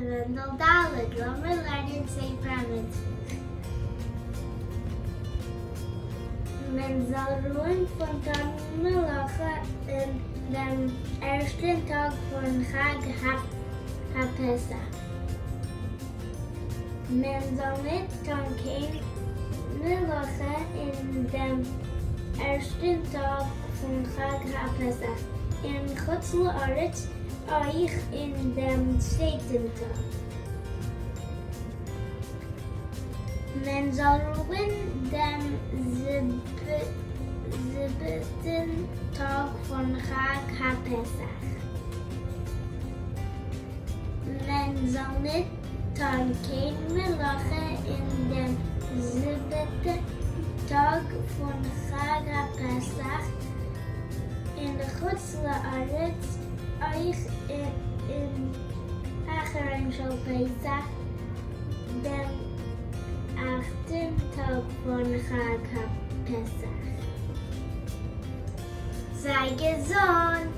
ווענדל ד', לאמיר לערנען ספר המצוות. מען זאל רוען פון טאן מלאכה אין דעם ערשטן טאג פון חג הפסח. מען זאל ניט טאן קיין מלאכה אין דעם ערשטן טאג פון חג הפסח אין חוץ לארץ, אויך אין דעם צווייטן טאג. מען זאל רוען דעם זיבעטן טאג פון חג הפסח. מען זאל ניט טאן קיין מלאכה אין דעם זיבעטן טאג פון חג הפסח אין חוץ לארץ, אויך אין אחרון של פסח, דעם אכטן טאג פון חג הפסח. זיי געזונט!